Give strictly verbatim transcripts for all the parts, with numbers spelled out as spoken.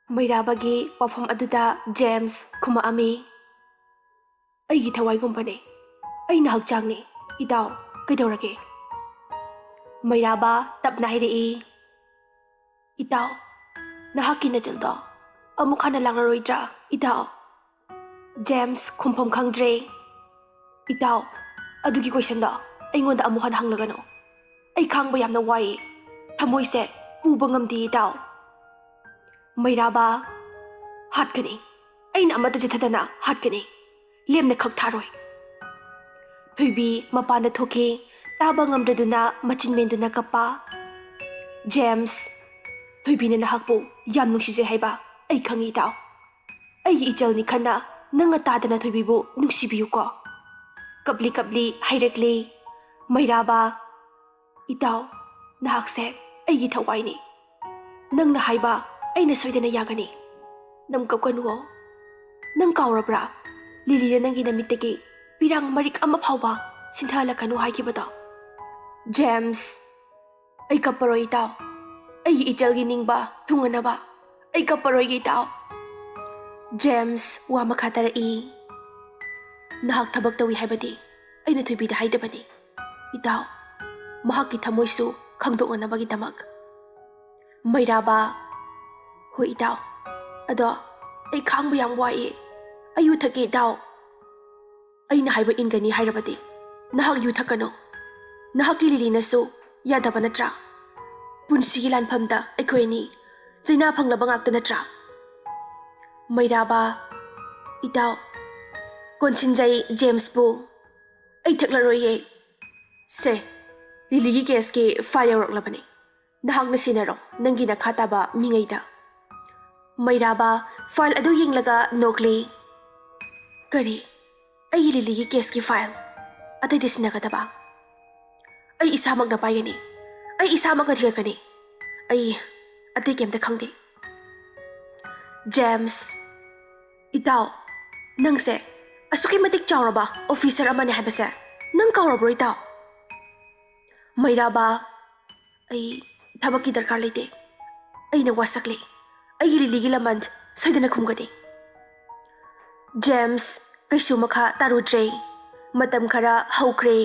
ꯃꯩꯔꯥꯕꯒꯤ ꯋꯥꯐꯝ ꯑꯗꯨꯗ ꯖꯦꯝꯁ ꯈꯨꯝꯃꯛꯑꯝꯃꯤ, "ꯑꯩꯒꯤ ꯊꯋꯥꯏꯒꯨꯝꯕꯅꯦ, ꯑꯩꯅ ꯍꯛꯆꯥꯡꯅꯤ, ꯏꯇꯥꯎ, ꯀꯩꯗꯧꯔꯒꯦ?" ꯃꯩꯔꯥꯕ ꯇꯞꯅ ꯍꯥꯏꯔꯛꯏ, "ꯏꯇꯥꯎ, ꯅꯍꯥꯛꯀꯤ ꯅꯆꯜꯗꯣ ꯑꯃꯨꯛ ꯍꯟꯅ ꯂꯥꯛꯂꯔꯣꯏꯗ꯭ꯔꯥ, ꯏꯇꯥꯎ?" ꯖꯦꯝꯁ ꯈꯨꯝꯐꯝ ꯈꯪꯗ꯭ꯔꯦ꯫ "ꯏꯇꯥꯎ, ꯑꯗꯨꯒꯤ ꯀꯣꯏꯁꯟꯗꯣ ꯑꯩꯉꯣꯟꯗ ꯑꯃꯨꯛ ꯍꯟꯅ ꯍꯪꯂꯒꯅꯨ꯫ ꯑꯩ ꯈꯥꯡꯕ ꯌꯥꯝꯅ ꯋꯥꯏꯌꯦ꯫ ꯊꯃꯣꯏꯁꯦ ꯄꯨꯕ ꯉꯝꯗꯦ, ꯏꯇꯥꯎ꯫" ꯃꯩꯔꯥꯕ, "ꯍꯥꯠꯀꯅꯤ꯫ ꯑꯩꯅ ꯑꯃꯠꯇ ꯆꯤꯠꯊꯗꯅ ꯍꯥꯠꯀꯅꯤ꯫ ꯂꯦꯝꯅ ꯈꯛ ꯊꯥꯔꯣꯏ꯫" ꯊꯣꯏꯕꯤ ꯃꯄꯥꯟꯗ ꯊꯣꯛꯈꯤ꯫ ꯇꯥꯕ ꯉꯝꯗ꯭ꯔꯗꯨꯅ ꯃꯆꯤꯟ ꯃꯦꯟꯗꯨꯅ ꯀꯞꯄ꯫ "ꯖꯦꯝꯁ, ꯊꯣꯏꯕꯤꯅ ꯅꯍꯥꯛꯄꯨ ꯌꯥꯝ ꯅꯨꯡꯁꯤꯖꯩ ꯍꯥꯏꯕ ꯑꯩ ꯈꯪꯏ, ꯏꯇꯥꯎ꯫ ꯑꯩꯒꯤ ꯏꯆꯜꯅꯤ ꯈꯟꯅ ꯅꯪꯅ ꯇꯥꯗꯅ ꯊꯣꯏꯕꯤꯕꯨ ꯅꯨꯡꯁꯤꯕꯤꯌꯨꯀꯣ꯫" ꯀꯞꯂꯤ ꯀꯞꯂꯤ ꯍꯥꯏꯔꯛꯂꯤ꯫ ꯃꯩꯔꯥꯕ, "ꯏꯇꯥꯎ, ꯅꯍꯥꯛꯁꯦ ꯑꯩꯒꯤ ꯊꯋꯥꯏꯅꯤ꯫ ꯅꯪꯅ ꯍꯥꯏꯕ ꯑꯩꯅ ꯁꯣꯏꯗꯅ ꯌꯥꯒꯅꯤ꯫ ꯅꯪ ꯀꯞꯀꯅꯨꯋꯣ꯫ ꯅꯪ ꯀꯥꯎꯔꯕ꯭ꯔꯥ? ꯂꯤꯂꯤꯅ ꯅꯪꯒꯤ ꯅꯃꯤꯠꯇꯒꯤ ꯄꯤꯔꯥꯡ ꯃꯔꯤꯛ ꯑꯃ ꯐꯥꯎꯕ ꯁꯤꯟꯊꯍꯜꯂꯛꯀꯅꯨ ꯍꯥꯏꯈꯤꯕꯗꯣ꯫" ꯖꯦꯝꯁ, "ꯑꯩ ꯀꯞꯄꯔꯣꯏ, ꯏꯇꯥꯎ꯫ ꯑꯩꯒꯤ ꯏꯆꯜꯒꯤ ꯅꯤꯡꯕ ꯊꯨꯡꯅꯅꯕ ꯑꯩ ꯀꯞꯄꯔꯣꯏꯒꯦ, ꯏꯇꯥꯎ꯫" ꯖꯦꯝꯁ ꯋꯥ ꯃꯈꯥ ꯇꯥꯔꯛꯏ, "ꯅꯍꯥꯛ ꯊꯕꯛ ꯇꯧꯏ ꯍꯥꯏꯕꯗꯤ ꯑꯩꯅ ꯊꯣꯏꯕꯤꯗ ꯍꯥꯏꯗꯕꯅꯤ, ꯏꯇꯥꯎ꯫ ꯃꯍꯥꯛꯀꯤ ꯊꯃꯣꯏꯁꯨ ꯈꯪꯗꯣꯛꯅꯅꯕꯒꯤꯗꯃꯛ꯫" ꯃꯩꯔꯥꯕ, "ꯍꯣꯏ, ꯏꯇꯥꯎ꯫ ꯑꯗꯣ ꯑꯩ ꯈꯥꯡꯕ ꯌꯥꯝ ꯋꯥꯏꯌꯦ꯫ ꯑꯩ ꯌꯨ ꯊꯛꯀꯦ, ꯏꯇꯥꯎ꯫" "ꯑꯩꯅ ꯍꯥꯏꯕ ꯏꯟꯒꯅꯤ ꯍꯥꯏꯔꯕꯗꯤ ꯅꯍꯥꯛ ꯌꯨ ꯊꯛꯀꯅꯨ꯫ ꯅꯍꯥꯛꯀꯤ ꯂꯤꯂꯤꯅꯁꯨ ꯌꯥꯗꯕ ꯅꯠꯇ꯭ꯔꯥ? ꯄꯨꯟꯁꯤꯒꯤ ꯂꯥꯟꯐꯝꯗ ꯑꯩꯈꯣꯏ ꯑꯅꯤ ꯆꯩꯅꯥ ꯐꯪꯂꯕ ꯉꯥꯛꯇ ꯅꯠꯇ꯭ꯔꯥ?" ꯃꯩꯔꯥꯕ, "ꯏꯇꯥꯎ, ꯀꯣꯟꯁꯤꯟꯖꯩ ꯖꯦꯝꯁꯄꯨ꯫ ꯑꯩ ꯊꯛꯂꯔꯣꯏꯌꯦ꯫ ꯁꯦ, ꯂꯤꯂꯤꯒꯤ ꯀꯦꯁꯀꯤ ꯐꯥꯏꯜ ꯌꯧꯔꯛꯂꯕꯅꯤ꯫ ꯅꯍꯥꯛꯅ ꯁꯤꯟꯅꯔꯣ, ꯅꯪꯒꯤ ꯅꯈꯥ ꯇꯥꯕ ꯃꯤꯉꯩꯗ꯫" ꯃꯩꯔꯥꯕ ꯐꯥꯏꯜ ꯑꯗꯨ ꯌꯦꯡꯂꯒ ꯅꯣꯛꯂꯤ꯫ "ꯀꯔꯤ? ꯑꯩꯒꯤ ꯂꯤꯂꯤꯒꯤ ꯀꯦꯁꯀꯤ ꯐꯥꯏꯜ? ꯑꯇꯩꯗꯤ ꯁꯤꯟꯅꯒꯗꯕ? ꯑꯩ ꯏꯁꯥꯃꯛꯅ ꯄꯥꯏꯒꯅꯤ꯫ ꯑꯩ ꯏꯁꯥꯃꯛꯅ ꯊꯤꯒꯠꯀꯅꯤ꯫ ꯑꯩ ꯑꯇꯩ ꯀꯩꯝꯇ ꯈꯪꯗꯦ꯫" ꯖꯦꯝꯁ, "ꯏꯇꯥꯎ, ꯅꯪꯁꯦ ꯑꯁꯨꯛꯀꯤ ꯃꯇꯤꯛ ꯆꯥꯎꯔꯕ ꯑꯣꯐꯤꯁꯔ ꯑꯃꯅꯤ ꯍꯥꯏꯕꯁꯦ ꯅꯪ ꯀꯥꯎꯔꯕ꯭ꯔꯣ, ꯏꯇꯥꯎ?" ꯃꯩꯔꯥꯕ, "ꯑꯩ ꯊꯕꯛꯀꯤ ꯗꯔꯀꯥꯔ ꯂꯩꯇꯦ꯫ ꯑꯩꯅ ꯋꯥꯁꯛꯂꯤ꯫ ꯑꯩꯒꯤ ꯂꯤꯂꯤꯒꯤ ꯂꯃꯟ ꯁꯣꯏꯗꯅ ꯈꯨꯝꯒꯅꯤ꯫ ꯖꯦꯝꯁ ꯀꯩꯁꯨ ꯃꯈꯥ ꯇꯥꯔꯨꯗ꯭ꯔꯦ꯫ ꯃꯇꯝ ꯈꯔ ꯍꯧꯈ꯭ꯔꯦ꯫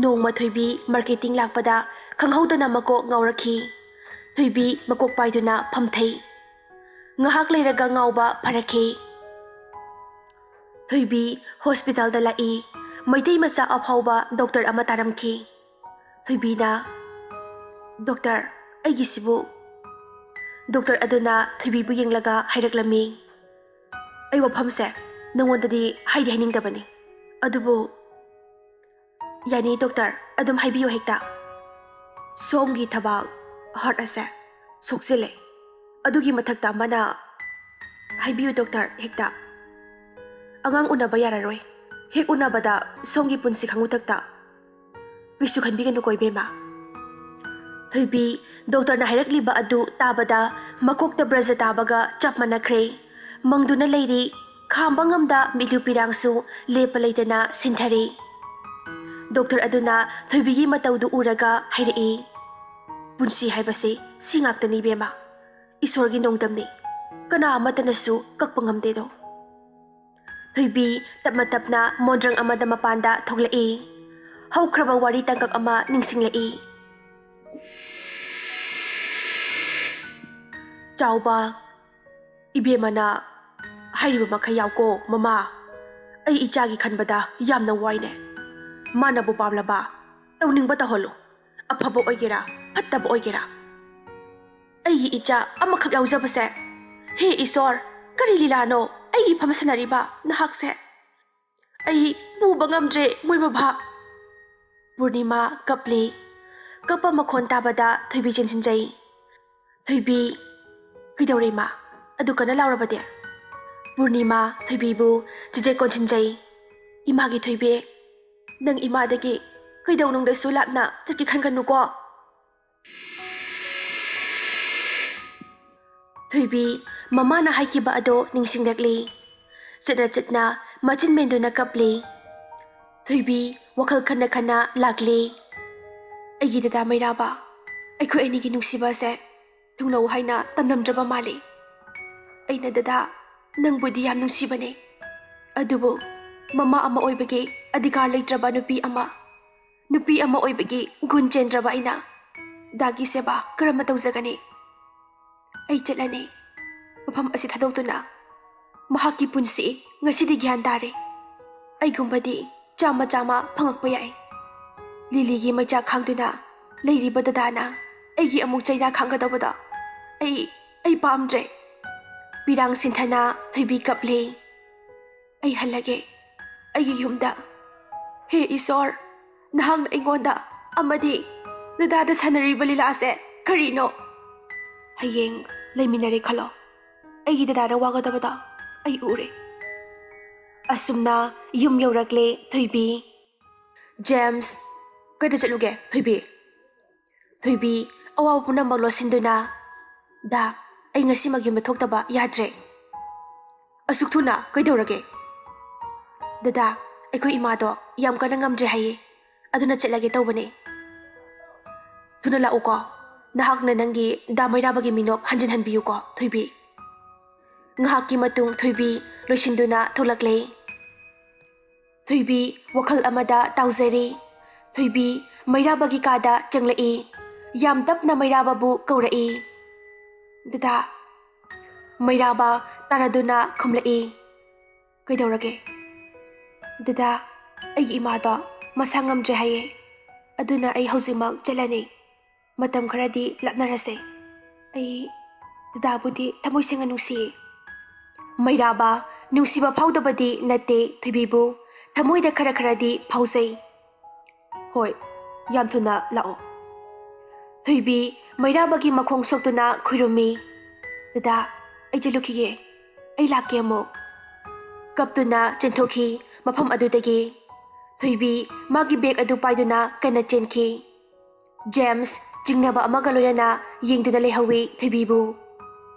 ꯅꯣꯡꯃ ꯊꯣꯏꯕꯤ ꯃꯥꯔꯀꯦꯇꯤꯡ ꯂꯥꯛꯄꯗ ꯈꯪꯍꯧꯗꯅ ꯃꯀꯣꯛ ꯉꯥꯎꯔꯛꯈꯤ꯫ ꯊꯣꯏꯕꯤ ꯃꯀꯣꯛ ꯄꯥꯏꯗꯨꯅ ꯐꯝꯊꯩ꯫ ꯉꯥꯏꯍꯥꯛ ꯂꯩꯔꯒ ꯉꯥꯎꯕ ꯐꯔꯛꯈꯤ꯫ ꯊꯣꯏꯕꯤ ꯍꯣꯁꯄꯤꯇꯥꯜꯗ ꯂꯥꯛꯏ꯫ ꯃꯩꯇꯩ ꯃꯆꯥ ꯑꯐꯥꯎꯕ ꯗꯣꯛꯇꯔ ꯑꯃ ꯇꯥꯔꯝꯈꯤ꯫ ꯊꯣꯏꯕꯤꯅ, "ꯗꯣꯛꯇꯔ, ꯑꯩꯒꯤꯁꯤꯕꯨ?" ꯗꯣꯛꯇꯔ ꯑꯗꯨꯅ ꯊꯣꯏꯕꯤꯕꯨ ꯌꯦꯡꯂꯒ ꯍꯥꯏꯔꯛꯂꯝꯃꯤ, "ꯑꯩ ꯋꯥꯐꯝꯁꯦ ꯅꯉꯣꯟꯗꯗꯤ ꯍꯥꯏꯗꯤ ꯍꯥꯏꯅꯤꯡꯗꯕꯅꯤ, ꯑꯗꯨꯕꯨ" "ꯌꯥꯅꯤ ꯗꯣꯛꯇꯔ, ꯑꯗꯨꯝ ꯍꯥꯏꯕꯤꯌꯨ ꯍꯦꯛꯇ꯫" "ꯁꯣꯝꯒꯤ ꯊꯕꯥꯛ ꯍꯥꯔꯠ ꯑꯁꯦ ꯁꯣꯛꯆꯤꯜꯂꯦ꯫ ꯑꯗꯨꯒꯤ ꯃꯊꯛꯇ ꯑꯃꯅ" "ꯍꯥꯏꯕꯤꯌꯨ ꯗꯣꯛꯇꯔ, ꯍꯦꯛꯇ꯫" "ꯑꯉꯥꯡ ꯎꯅꯕ ꯌꯥꯔꯔꯣꯏ꯫ ꯍꯦꯛ ꯎꯅꯕꯗ ꯁꯣꯝꯒꯤ ꯄꯨꯟꯁꯤ ꯈꯪꯕ ꯊꯛꯇ ꯀꯩꯁꯨ ꯈꯟꯕꯤꯒꯅꯨꯀꯣ ꯏꯕꯦꯝꯃ꯫" ꯊꯣꯏꯕꯤ ꯗꯣꯛꯇꯔꯅ ꯍꯥꯏꯔꯛꯂꯤꯕ ꯑꯗꯨ ꯇꯥꯕꯗ ꯃꯀꯣꯛꯇ ꯕ꯭ꯔꯖ ꯇꯥꯕꯒ ꯆꯞ ꯃꯥꯟꯅꯈ꯭ꯔꯦ꯫ ꯃꯪꯗꯨꯅ ꯂꯩꯔꯤ꯫ ꯈꯥꯝꯕ ꯉꯝꯗ ꯃꯤꯠꯂꯨ ꯄꯤꯔꯥꯡꯁꯨ ꯂꯦꯞꯄ ꯂꯩꯇꯅ ꯁꯤꯟꯊꯔꯤ꯫ ꯗꯣꯛꯇꯔ ꯑꯗꯨꯅ ꯊꯣꯏꯕꯤꯒꯤ ꯃꯇꯧꯗꯨ ꯎꯔꯒ ꯍꯥꯏꯔꯛꯏ, "ꯄꯨꯟꯁꯤ ꯍꯥꯏꯕꯁꯦ ꯁꯤ ꯉꯥꯛꯇꯅꯤ ꯏꯕꯦꯝꯃ꯫ ꯏꯁꯣꯔꯒꯤ ꯅꯣꯡꯗꯝꯅꯤ꯫ ꯀꯅꯥ ꯑꯃꯠꯇꯅꯁꯨ ꯀꯛꯄ ꯉꯝꯗꯦꯗꯣ꯫" ꯊꯣꯏꯕꯤ ꯇꯞꯅ ꯇꯞꯅ ꯃꯣꯟꯗ꯭ꯔꯪ ꯑꯃꯗ ꯃꯄꯥꯟꯗ ꯊꯣꯛꯂꯛꯏ꯫ ꯍꯧꯈ꯭ꯔꯕ ꯋꯥꯔꯤ ꯇꯥꯡꯀꯛ ꯑꯃ ꯅꯤꯡꯁꯤꯡꯂꯛꯏ꯫ ꯆꯥꯎꯕ, ꯏꯕꯦꯝꯃꯅ ꯍꯥꯏꯔꯤꯕ ꯃꯈꯩ ꯌꯥꯎꯀꯣ, ꯃꯃꯥ꯫ ꯑꯩ ꯏꯆꯥꯒꯤ ꯈꯟꯕꯗ ꯌꯥꯝꯅ ꯋꯥꯏꯅꯦ꯫ ꯃꯥꯅꯕꯨ ꯄꯥꯝꯂꯕ, ꯇꯧꯅꯤꯡꯕ ꯇꯧꯍꯜꯂꯨ꯫ ꯑꯐꯕ ꯑꯣꯏꯒꯦꯔꯥ, ꯐꯠꯇꯕ ꯑꯣꯏꯒꯦꯔꯥ꯫ ꯑꯩꯒꯤ ꯏꯆꯥ ꯑꯃꯈꯛ ꯌꯥꯎꯖꯕꯁꯦ꯫ ꯍꯦ ꯏꯁꯣꯔ, ꯀꯔꯤ ꯂꯤꯂꯥꯅꯣ ꯑꯩꯒꯤ ꯏꯐꯝ ꯁꯥꯟꯅꯔꯤꯕ ꯅꯍꯥꯛꯁꯦ? ꯑꯩ ꯄꯨꯕ ꯉꯝꯗ꯭ꯔꯦ ꯃꯣꯏ ꯕꯕꯥ꯫ ꯄꯨꯔꯅꯤꯃꯥ ꯀꯞꯂꯤ꯫ ꯀꯞꯄ ꯃꯈꯣꯟ ꯇꯥꯕꯗ ꯊꯣꯏꯕꯤ ꯆꯦꯟꯁꯤꯟꯖꯩ꯫ ꯊꯣꯏꯕꯤ, "ꯀꯩꯗꯧꯔꯦ ꯏꯃꯥ? ꯑꯗꯨ ꯀꯟꯅ ꯂꯥꯎꯔꯕꯗꯤ?" ꯄꯨꯔꯅꯤꯃꯥ ꯊꯣꯏꯕꯤꯕꯨ ꯆꯤꯆꯦ ꯀꯣꯟꯁꯤꯟꯖꯩ꯫ "ꯏꯃꯥꯒꯤ ꯊꯣꯏꯕꯤ, ꯅꯪ ꯏꯃꯥꯗꯒꯤ ꯀꯩꯗꯧꯅꯨꯡꯗꯁꯨ ꯂꯥꯞꯅ ꯆꯠꯀꯦ ꯈꯟꯒꯅꯨꯀꯣ꯫" ꯊꯣꯏꯕꯤ ꯃꯃꯥꯅ ꯍꯥꯏꯈꯤꯕ ꯑꯗꯣ ꯅꯤꯡꯁꯤꯡꯂꯛꯂꯤ꯫ ꯆꯠꯅ ꯆꯠꯅ ꯃꯆꯤꯟ ꯃꯦꯟꯗꯨꯅ ꯀꯞꯂꯤ꯫ ꯊꯣꯏꯕꯤ ꯋꯥꯈꯜ ꯈꯟꯅ ꯈꯟꯅ ꯂꯥꯛꯂꯤ꯫ "ꯑꯩꯒꯤ ꯗꯗꯥ ꯃꯩꯔꯥꯕ, ꯑꯩꯈꯣꯏ ꯑꯅꯤꯒꯤ ꯅꯨꯡꯁꯤꯕ ꯑꯁꯦ ꯊꯨꯡꯅꯧ ꯍꯥꯏꯅ ꯇꯝꯂꯝꯗ꯭ꯔꯕ ꯃꯥꯜꯂꯤ꯫ ꯑꯩꯅ, "ꯗꯗꯥ, ꯅꯪꯕꯨꯗꯤ ꯌꯥꯝ ꯅꯨꯡꯁꯤꯕꯅꯦ, ꯑꯗꯨꯕꯨ ꯃꯃꯥ ꯑꯃ ꯑꯣꯏꯕꯒꯤ ꯑꯙꯤꯀꯥꯔ ꯂꯩꯇ꯭ꯔꯕ ꯅꯨꯄꯤ ꯑꯃ, ꯅꯨꯄꯤ ꯑꯃ ꯑꯣꯏꯕꯒꯤ ꯒꯨꯟ ꯆꯦꯟꯗ꯭ꯔꯕ ꯑꯩꯅ ꯗꯥꯒꯤ ꯁꯦꯕꯥ ꯀꯔꯝꯅ ꯇꯧꯖꯒꯅꯤ?" ꯑꯩ ꯆꯠꯂꯅꯤ, ꯃꯐꯝ ꯑꯁꯤ ꯊꯥꯗꯣꯛꯇꯨꯅ꯫ ꯃꯍꯥꯛꯀꯤ ꯄꯨꯟꯁꯤ ꯉꯁꯤꯗꯤ ꯒ꯭ꯌꯥꯟ ꯇꯥꯔꯦ꯫ ꯑꯩꯒꯨꯝꯕꯗꯤ ꯆꯥꯝꯃ ꯆꯥꯝꯃ ꯐꯪꯉꯛꯄ ꯌꯥꯏ꯫ ꯂꯤꯂꯤꯒꯤ ꯃꯩꯆꯥꯛ ꯈꯥꯡꯗꯨꯅ ꯂꯩꯔꯤꯕ ꯗꯗꯥꯅ ꯑꯩꯒꯤ ꯑꯃꯨꯛ ꯆꯩꯅꯥ ꯈꯥꯡꯒꯗꯧꯕꯗꯣ ꯑꯩ, ꯑꯩ ꯄꯥꯝꯗ꯭ꯔꯦ꯫ ꯄꯤꯔꯥꯡ ꯁꯤꯟꯊꯅ ꯊꯣꯏꯕꯤ ꯀꯞꯂꯤ꯫ ꯑꯩ ꯍꯜꯂꯒꯦ ꯑꯩꯒꯤ ꯌꯨꯝꯗ꯫ ꯍꯦ ꯏꯁꯣꯔ, ꯅꯍꯥꯛꯅ ꯑꯩꯉꯣꯟꯗ ꯑꯃꯗꯤ ꯗꯗꯥꯗ ꯁꯥꯟꯅꯔꯤꯕ ꯂꯤꯂꯥꯁꯦ ꯀꯔꯤꯅꯣ? ꯍꯌꯦꯡ ꯂꯩꯃꯤꯟꯅꯔꯦ ꯈꯜꯂꯣ, ꯑꯩꯒꯤ ꯗꯗꯥꯗ ꯋꯥꯒꯗꯕꯗꯣ ꯑꯩ ꯎꯔꯦ꯫ ꯑꯁꯨꯝꯅ ꯌꯨꯝ ꯌꯧꯔꯛꯂꯦ ꯊꯣꯏꯕꯤ꯫ ꯖꯦꯝꯁ, ꯀꯩꯗ ꯆꯠꯂꯨꯒꯦ ꯊꯣꯏꯕꯤ? ꯊꯣꯏꯕꯤ, ꯑꯋꯥꯕ ꯄꯨꯝꯅꯃꯛ ꯂꯣꯠꯁꯤꯟꯗꯨꯅ, "ꯗꯥ, ꯑꯩ ꯉꯁꯤꯃꯛ ꯌꯨꯝꯗ ꯊꯣꯛꯇꯕ ꯌꯥꯗ꯭ꯔꯦ꯫" "ꯑꯁꯨꯛ ꯊꯨꯅ ꯀꯩꯗꯧꯔꯒꯦ?" "ꯗꯗꯥ, ꯑꯩꯈꯣꯏ ꯏꯃꯥꯗꯣ ꯌꯥꯝ ꯀꯟꯅ ꯉꯝꯗ꯭ꯔꯦ ꯍꯥꯏꯌꯦ, ꯑꯗꯨꯅ ꯆꯠꯂꯒꯦ ꯇꯧꯕꯅꯦ꯫" "ꯊꯨꯅ ꯂꯥꯛꯎꯀꯣ, ꯅꯍꯥꯛꯅ ꯅꯪꯒꯤ ꯗꯥ ꯃꯩꯔꯥꯕꯒꯤ ꯃꯤꯅꯣꯛ ꯍꯟꯖꯤꯟꯍꯟꯕꯤꯌꯨꯀꯣ ꯊꯣꯏꯕꯤ꯫" ꯉꯥꯏꯍꯥꯛꯀꯤ ꯃꯇꯨꯡ ꯊꯣꯏꯕꯤ ꯂꯣꯏꯁꯤꯟꯗꯨꯅ ꯊꯣꯛꯂꯛꯂꯦ꯫ ꯊꯣꯏꯕꯤ ꯋꯥꯈꯜ ꯑꯃꯗ ꯇꯥꯎꯖꯔꯤ꯫ ꯊꯣꯏꯕꯤ ꯃꯩꯔꯥꯕꯒꯤ ꯀꯥꯗ ꯆꯪꯂꯛꯏ꯫ ꯌꯥꯝ ꯇꯞꯅ ꯃꯩꯔꯥꯕꯕꯨ ꯀꯧꯔꯛꯏ꯫ "ꯗꯗꯥ꯫" ꯃꯩꯔꯥꯕ ꯇꯥꯔꯗꯨꯅ ꯈꯨꯝꯂꯛꯏ꯫ "ꯀꯩꯗꯧꯔꯒꯦ?" "ꯗꯗꯥ, ꯑꯩꯒꯤ ꯏꯃꯥꯗꯣ ꯃꯁꯥ ꯉꯝꯗ꯭ꯔꯦ ꯍꯥꯏꯌꯦ, ꯑꯗꯨꯅ ꯑꯩ ꯍꯧꯖꯤꯛꯃꯛ ꯆꯠꯂꯅꯤ꯫ ꯃꯇꯝ ꯈꯔꯗꯤ ꯂꯥꯞꯅꯔꯁꯦ꯫ ꯑꯩ ꯗꯗꯥꯕꯨꯗꯤ ꯊꯃꯣꯏ ꯁꯦꯡꯅ ꯅꯨꯡꯁꯤꯌꯦ꯫" ꯃꯩꯔꯥꯕ, ꯅꯨꯡꯁꯤꯕ ꯐꯥꯎꯗꯕꯗꯤ ꯅꯠꯇꯦ ꯊꯣꯏꯕꯤꯕꯨ, ꯊꯃꯣꯏꯗ ꯈꯔ ꯈꯔꯗꯤ ꯐꯥꯎꯖꯩ꯫ "ꯍꯣꯏ, ꯌꯥꯝ ꯊꯨꯅ ꯂꯥꯛꯑꯣ꯫" ꯊꯣꯏꯕꯤ ꯃꯩꯔꯥꯕꯒꯤ ꯃꯈꯣꯡ ꯁꯣꯛꯇꯨꯅ ꯈꯨꯔꯨꯝꯃꯤ꯫ "ꯗꯗꯥ, ꯑꯩ ꯆꯠꯂꯨꯈꯤꯒꯦ, ꯑꯩ ꯂꯥꯛꯀꯦ ꯑꯃꯨꯛ꯫" ꯀꯞꯇꯨꯅ ꯆꯦꯟꯊꯣꯛꯈꯤ ꯃꯐꯝ ꯑꯗꯨꯗꯒꯤ꯫ ꯊꯣꯏꯕꯤ ꯃꯥꯒꯤ ꯕꯦꯒ ꯑꯗꯨ ꯄꯥꯏꯗꯨꯅ ꯀꯟꯅ ꯆꯦꯟꯈꯤ꯫ ꯖꯦꯝꯁ ꯆꯤꯡꯅꯕ ꯑꯃꯒ ꯂꯣꯏꯅꯅ ꯌꯦꯡꯗꯨꯅ ꯂꯩꯍꯧꯏ ꯊꯣꯏꯕꯤꯕꯨ꯫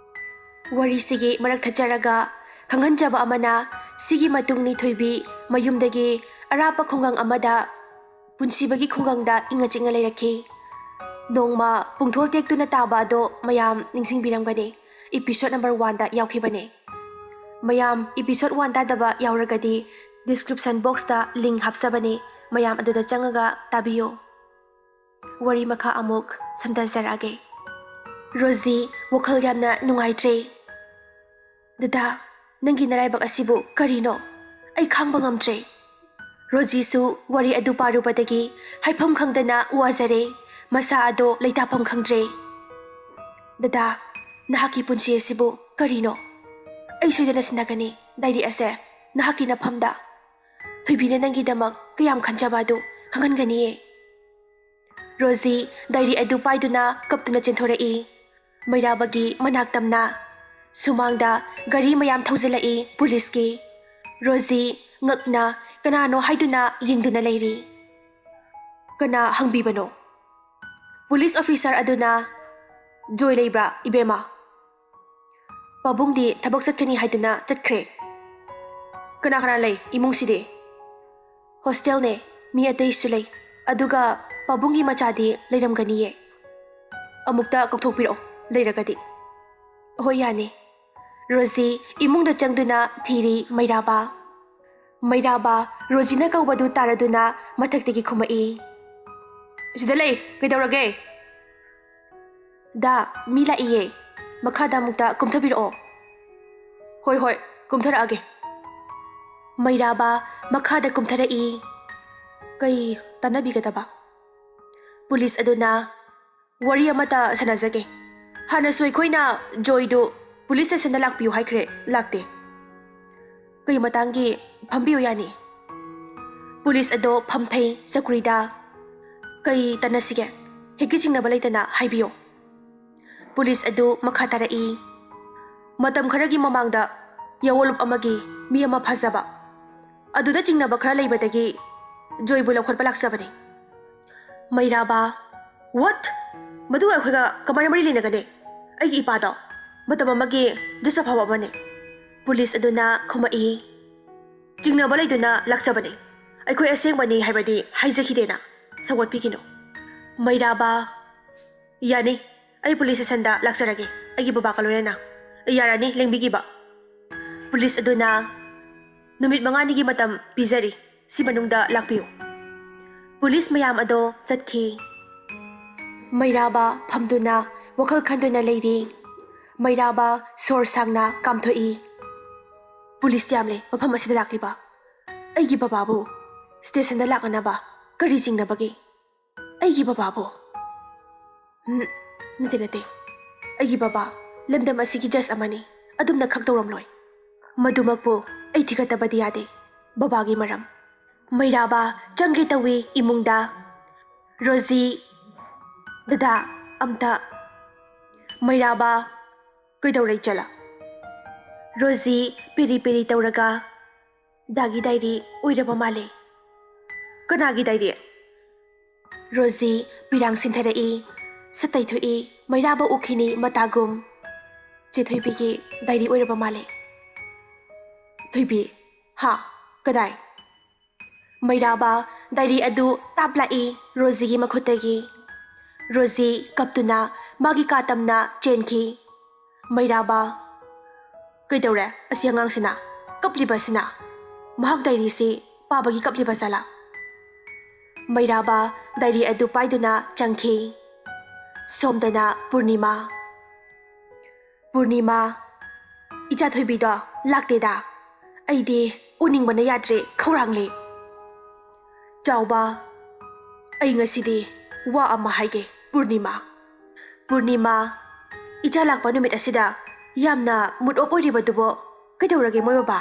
ꯋꯥꯔꯤꯁꯤꯒꯤ ꯃꯔꯛ ꯊꯠꯆꯔꯒ ꯈꯪꯍꯟꯖꯕ ꯑꯃꯅ, ꯁꯤꯒꯤ ꯃꯇꯨꯡꯅꯤ ꯊꯣꯏꯕꯤ ꯃꯌꯨꯝꯗꯒꯤ ꯑꯔꯥꯞꯄ ꯈꯨꯡꯒꯪ ꯑꯃꯗ ꯄꯨꯟꯁꯤꯕꯒꯤ ꯈꯨꯡꯒꯪꯗ ꯏꯪꯅ ꯆꯤꯛꯅ ꯂꯩꯔꯛꯈꯤ꯫ ꯅꯣꯡꯃ ꯄꯨꯡꯊꯣꯜ ꯇꯦꯛꯇꯨꯅ ꯇꯥꯕ ꯑꯗꯣ ꯃꯌꯥꯝ ꯅꯤꯡꯁꯤꯡꯕꯤꯔꯝꯒꯅꯤ, episode number one ꯗ ꯌꯥꯎꯈꯤꯕꯅꯦ꯫ ꯃꯌꯥꯝ episode one ꯇꯥꯗꯕ ꯌꯥꯎꯔꯒꯗꯤ description box ꯇ link ꯍꯥꯞꯆꯕꯅꯦ, ꯃꯌꯥꯝ ꯑꯗꯨꯗ ꯆꯪꯉꯒ ꯇꯥꯕꯤꯌꯨ꯫ ꯋꯥꯔꯤ ꯃꯈꯥ ꯑꯃꯨꯛ ꯁꯝꯊꯖꯔꯛꯑꯒꯦ꯫ ꯔꯣꯖꯤ ꯋꯥꯈꯜ ꯌꯥꯝꯅ ꯅꯨꯡꯉꯥꯏꯇ꯭ꯔꯦ꯫ "ꯗꯗꯥ, ꯅꯪꯒꯤ ꯅꯔꯥꯏꯕꯛ ꯑꯁꯤꯕꯨ ꯀꯔꯤꯅꯣ? ꯑꯩ ꯈꯥꯡꯕ ꯉꯝꯗ꯭ꯔꯦ꯫" ꯔꯣꯖꯤꯁꯨ ꯋꯥꯔꯤ ꯑꯗꯨ ꯄꯥꯔꯨꯕꯗꯒꯤ ꯍꯥꯏꯐꯝ ꯈꯪꯗꯅ ꯋꯥꯖꯔꯦ꯫ ꯃꯁꯥ ꯑꯗꯣ ꯂꯩꯇꯥꯐꯝ ꯈꯪꯗ꯭ꯔꯦ꯫ "ꯗꯗꯥ, ꯅꯍꯥꯛꯀꯤ ꯄꯨꯟꯁꯤ ꯑꯁꯤꯕꯨ ꯀꯔꯤꯅꯣ? ꯑꯩ ꯁꯣꯏꯗꯅ ꯁꯤꯟꯅꯒꯅꯤ diary ꯑꯁꯦ ꯅꯍꯥꯛꯀꯤ ꯅꯐꯝꯗ꯫ ꯊꯣꯏꯕꯤꯅ ꯅꯪꯒꯤꯗꯃꯛ ꯀꯌꯥꯝ ꯈꯟꯖꯕ ꯑꯗꯨ ꯈꯪꯍꯟꯒꯅꯤꯌꯦ꯫" ꯔꯣꯖꯤ diary ꯑꯗꯨ ꯄꯥꯏꯗꯨꯅ ꯀꯞꯇꯨꯅ ꯆꯦꯟꯊꯣꯔꯛꯏ꯫ ꯃꯩꯔꯥꯕꯒꯤ ꯃꯅꯥꯛ ꯇꯝꯅ꯫ ꯁꯨꯃꯥꯡꯗ ꯒꯥꯔꯤ ꯃꯌꯥꯝ ꯊꯧꯖꯤꯜꯂꯛꯏ ꯄꯨꯂꯤꯁꯀꯤ꯫ ꯔꯣꯖꯤ ꯉꯛꯅ ꯀꯅꯥꯅꯣ ꯍꯥꯏꯗꯨꯅ ꯌꯦꯡꯗꯨꯅ ꯂꯩꯔꯤ꯫ "ꯀꯅꯥ ꯍꯪꯕꯤꯕꯅꯣ?" ꯄꯨꯂꯤꯁ ꯑꯣꯐꯤꯁꯥꯔ ꯑꯗꯨꯅ, "ꯖꯣꯏ ꯂꯩꯕ꯭ꯔꯥ, ꯏꯕꯦꯝꯃ?" "ꯄꯥꯕꯨꯡꯗꯤ ꯊꯕꯛ ꯆꯠꯀꯅꯤ ꯍꯥꯏꯗꯨꯅ ꯆꯠꯈ꯭ꯔꯦ꯫" "ꯀꯅꯥ ꯀꯅꯥ ꯂꯩ ꯏꯃꯨꯡꯁꯤꯗꯤ?" "ꯍꯣꯁꯇꯦꯜꯅꯦ, ꯃꯤ ꯑꯇꯩꯁꯨ ꯂꯩ꯫ ꯑꯗꯨꯒ ꯄꯥꯕꯨꯡꯒꯤ ꯃꯆꯥꯗꯤ ꯂꯩꯔꯝꯒꯅꯤꯌꯦ꯫" "ꯑꯃꯨꯛꯇ ꯀꯧꯊꯣꯛꯄꯤꯔꯛꯑꯣ, ꯂꯩꯔꯒꯗꯤ꯫" "ꯍꯣꯏ, ꯌꯥꯅꯤ꯫" ꯔꯣꯖꯤ ꯏꯃꯨꯡꯗ ꯆꯪꯗꯨꯅ ꯊꯤꯔꯤ ꯃꯩꯔꯥꯕ꯫ ꯃꯩꯔꯥꯕ ꯔꯣꯖꯤꯅ ꯀꯧꯕꯗꯨ ꯇꯥꯔꯗꯨꯅ ꯃꯊꯛꯇꯒꯤ ꯈꯨꯝꯃꯛꯏ, "ꯁꯤꯗ ꯂꯩ, ꯀꯩꯗꯧꯔꯒꯦ?" "ꯗꯥ, ꯃꯤ ꯂꯥꯛꯏꯌꯦ, ꯃꯈꯥꯗ ꯑꯃꯨꯛꯇ ꯀꯨꯝꯊꯕꯤꯔꯛꯑꯣ꯫" "ꯍꯣꯏ, ꯍꯣꯏ, ꯀꯨꯝꯊꯔꯛꯑꯒꯦ꯫" ꯃꯩꯔꯥꯕ ꯃꯈꯥꯗ ꯀꯨꯝꯊꯔꯛꯏ꯫ ꯀꯩ ꯇꯥꯟꯅꯕꯤꯒꯗꯕ? ꯄꯨꯂꯤꯁ ꯑꯗꯨꯅ, "ꯋꯥꯔꯤ ꯑꯃꯇ ꯁꯥꯟꯅꯖꯒꯦ꯫ ꯍꯥꯟꯅꯁꯨ ꯑꯩꯈꯣꯏꯅ ꯖꯣꯏꯗꯨ ꯄꯨꯂꯤꯁ ꯁ꯭ꯇꯦꯁꯟꯗ ꯂꯥꯛꯄꯤꯌꯨ ꯍꯥꯏꯈ꯭ꯔꯦ, ꯂꯥꯛꯇꯦ꯫" "ꯀꯩ ꯃꯇꯥꯡꯒꯤ? ꯐꯝꯕꯤꯌꯨ, ꯌꯥꯅꯤ꯫" ꯄꯨꯂꯤꯁ ꯑꯗꯣ ꯐꯝꯊꯩ ꯆꯧꯀ꯭ꯔꯤꯗ꯫ "ꯀꯩ ꯇꯥꯟꯅꯁꯤꯒꯦ? ꯍꯦꯛꯇ ꯆꯤꯡꯅꯕ ꯂꯩꯇꯅ ꯍꯥꯏꯕꯤꯌꯨ꯫" ꯄꯨꯂꯤꯁ ꯑꯗꯨ ꯃꯈꯥ ꯇꯥꯔꯛꯏ, "ꯃꯇꯝ ꯈꯔꯒꯤ ꯃꯃꯥꯡꯗ ꯌꯥꯋꯣꯂꯨꯞ ꯑꯃꯒꯤ ꯃꯤ ꯑꯃ ꯐꯥꯖꯕ, ꯑꯗꯨꯗ ꯆꯤꯡꯅꯕ ꯈꯔ ꯂꯩꯕꯗꯒꯤ ꯖꯣꯏꯕꯨ ꯂꯧꯈꯠꯄ ꯂꯥꯛꯆꯕꯅꯤ꯫" ꯃꯩꯔꯥꯕ, "What? ꯃꯗꯨꯒ ꯑꯩꯈꯣꯏꯒ ꯀꯃꯥꯏꯅ ꯃꯔꯤ ꯂꯩꯅꯒꯅꯤ? ꯑꯩꯒꯤ ꯏꯄꯥꯗꯣ ꯃꯇꯝ ꯑꯃꯒꯤ ꯖꯨꯁ ꯑꯐꯥꯎꯕ ꯑꯃꯅꯤ꯫" ꯄꯨꯂꯤꯁ ꯑꯗꯨꯅ ꯈꯨꯝꯃꯛꯏ, "ꯆꯤꯡꯅꯕ ꯂꯩꯗꯨꯅ ꯂꯥꯛꯆꯕꯅꯤ꯫ ꯑꯩꯈꯣꯏ ꯑꯁꯦꯡꯕꯅꯤ ꯍꯥꯏꯕꯗꯤ ꯍꯥꯏꯖꯈꯤꯗꯦꯅ꯫ ꯁꯧꯒꯠꯄꯤꯒꯅꯨ꯫" ꯃꯩꯔꯥꯕ, "ꯌꯥꯅꯤ, ꯑꯩ ꯄꯨꯂꯤꯁ ꯁ꯭ꯇꯦꯁꯟꯗ ꯂꯥꯛꯆꯔꯒꯦ, ꯑꯩꯒꯤ ꯕꯕꯥꯒ ꯂꯣꯏꯅꯅ꯫ ꯌꯥꯔꯅꯤ, ꯂꯦꯡꯕꯤꯈꯤꯕ꯫" ꯄꯨꯂꯤꯁ ꯑꯗꯨꯅ, "ꯅꯨꯃꯤꯠ ꯃꯉꯥꯅꯤꯒꯤ ꯃꯇꯝ ꯄꯤꯖꯔꯤ, ꯁꯤ ꯃꯅꯨꯡꯗ ꯂꯥꯛꯄꯤꯌꯨ꯫" ꯄꯨꯂꯤꯁ ꯃꯌꯥꯝ ꯑꯗꯣ ꯆꯠꯈꯤ꯫ ꯃꯩꯔꯥꯕ ꯐꯝꯗꯨꯅ ꯋꯥꯈꯜ ꯈꯟꯗꯨꯅ ꯂꯩꯔꯤ꯫ ꯃꯩꯔꯥꯕ ꯁꯣꯔ ꯁꯥꯡꯅ ꯀꯥꯝꯊꯣꯛꯏ꯫ "ꯄꯨꯂꯤꯁ ꯌꯥꯝꯂꯦ ꯃꯐꯝ ꯑꯁꯤꯗ ꯂꯥꯛꯂꯤꯕ꯫ ꯑꯩꯒꯤ ꯕꯕꯥꯕꯨ ꯁ꯭ꯇꯦꯁꯟꯗ ꯂꯥꯛꯅꯅꯕ ꯀꯔꯤ ꯆꯤꯡꯅꯕꯒꯦ? ꯑꯩꯒꯤ ꯕꯕꯥꯕꯨ?" "ꯎꯝ, ꯅꯠꯇꯦ, ꯅꯠꯇꯦ꯫ ꯑꯩꯒꯤ ꯕꯕꯥ ꯂꯝꯗꯝ ꯑꯁꯤꯒꯤ ꯖꯖ ꯑꯃꯅꯤ꯫ ꯑꯗꯨꯝꯅ ꯈꯛ ꯇꯧꯔꯝꯂꯣꯏ꯫ ꯃꯗꯨꯃꯛꯄꯨ ꯑꯩ ꯊꯤꯒꯠꯇꯕꯗꯤ ꯌꯥꯗꯦ, ꯕꯕꯥꯒꯤ ꯃꯔꯝ꯫" ꯃꯩꯔꯥꯕ ꯆꯪꯒꯦ ꯇꯧꯏ ꯏꯃꯨꯡꯗ꯫ "ꯔꯣꯖꯤ, ꯗꯗꯥ, ꯑꯝꯇ꯫" ꯃꯩꯔꯥꯕ, "ꯀꯩꯗꯧꯔꯦ ꯏꯆꯜꯂꯥ?" ꯔꯣꯖꯤ ꯄꯦꯔꯤ ꯄꯦꯔꯤ ꯇꯧꯔꯒ, "ꯗꯥꯒꯤ ꯗꯥꯏꯔꯤ ꯑꯣꯏꯔꯕ ꯃꯥꯜꯂꯦ꯫" "ꯀꯅꯥꯒꯤ ꯗꯥꯏꯔꯤ?" ꯔꯣꯖꯤ ꯄꯤꯔꯥꯡ ꯁꯤꯟꯊꯔꯛꯏ꯫ ꯁꯠ ꯇꯩꯊꯣꯛꯏ꯫ ꯃꯩꯔꯥꯕ ꯎꯈꯤꯅꯤ ꯃꯇꯥꯒꯨꯝ꯫ "ꯆꯦ ꯊꯣꯏꯕꯤꯒꯤ ꯗꯥꯏꯔꯤ ꯑꯣꯏꯔꯕ ꯃꯥꯜꯂꯦ꯫" "ꯊꯣꯏꯕꯤ? ꯍꯥ? ꯀꯗꯥꯏ?" ꯃꯩꯔꯥꯕ ꯗꯥꯏꯔꯤ ꯑꯗꯨ ꯇꯥꯞ ꯂꯥꯛꯏ ꯔꯣꯖꯤꯒꯤ ꯃꯈꯨꯠꯇꯒꯤ꯫ ꯔꯣꯖꯤ ꯀꯞꯇꯨꯅ ꯃꯥꯒꯤ ꯀꯥ ꯇꯝꯅ ꯆꯦꯟꯈꯤ꯫ ꯃꯩꯔꯥꯕ, "ꯀꯩꯗꯧꯔꯦ ꯑꯁꯤ ꯑꯉꯥꯡꯁꯤꯅ? ꯀꯞꯂꯤꯕ ꯑꯁꯤꯅ? ꯃꯍꯥꯛ ꯗꯥꯏꯔꯤꯁꯤ ꯄꯥꯕꯒꯤ ꯀꯞꯂꯤꯕ ꯖꯥꯠꯂꯥ?" ꯃꯩꯔꯥꯕ ꯗꯥꯏꯔꯤ ꯑꯗꯨ ꯄꯥꯏꯗꯨꯅ ꯆꯪꯈꯤ꯫ ꯁꯣꯝꯗꯅ ꯄꯨꯔꯅꯤꯃꯥ꯫ "ꯄꯨꯔꯅꯤꯃꯥ, ꯏꯆꯥ ꯊꯣꯏꯕꯤꯗꯣ ꯂꯥꯛꯇꯦꯗ꯫ ꯑꯩꯗꯤ ꯎꯅꯤꯡꯕꯅ ꯌꯥꯗ꯭ꯔꯦ, ꯈꯧꯔꯥꯡꯂꯦ꯫" ꯆꯥꯎꯕ, "ꯑꯩ ꯉꯁꯤꯗꯤ ꯋꯥ ꯑꯃ ꯍꯥꯏꯒꯦ, ꯄꯨꯔꯅꯤꯃꯥ꯫ ꯄꯨꯔꯅꯤꯃꯥ, ꯏꯆꯥ ꯂꯥꯛꯄ ꯅꯨꯃꯤꯠ ꯑꯁꯤꯗ ꯌꯥꯝꯅ mood off ꯑꯣꯏꯔꯤꯕꯗꯨꯕꯣ ꯀꯩꯗꯧꯔꯒꯦ ꯃꯣꯏ ꯕꯕꯥ?"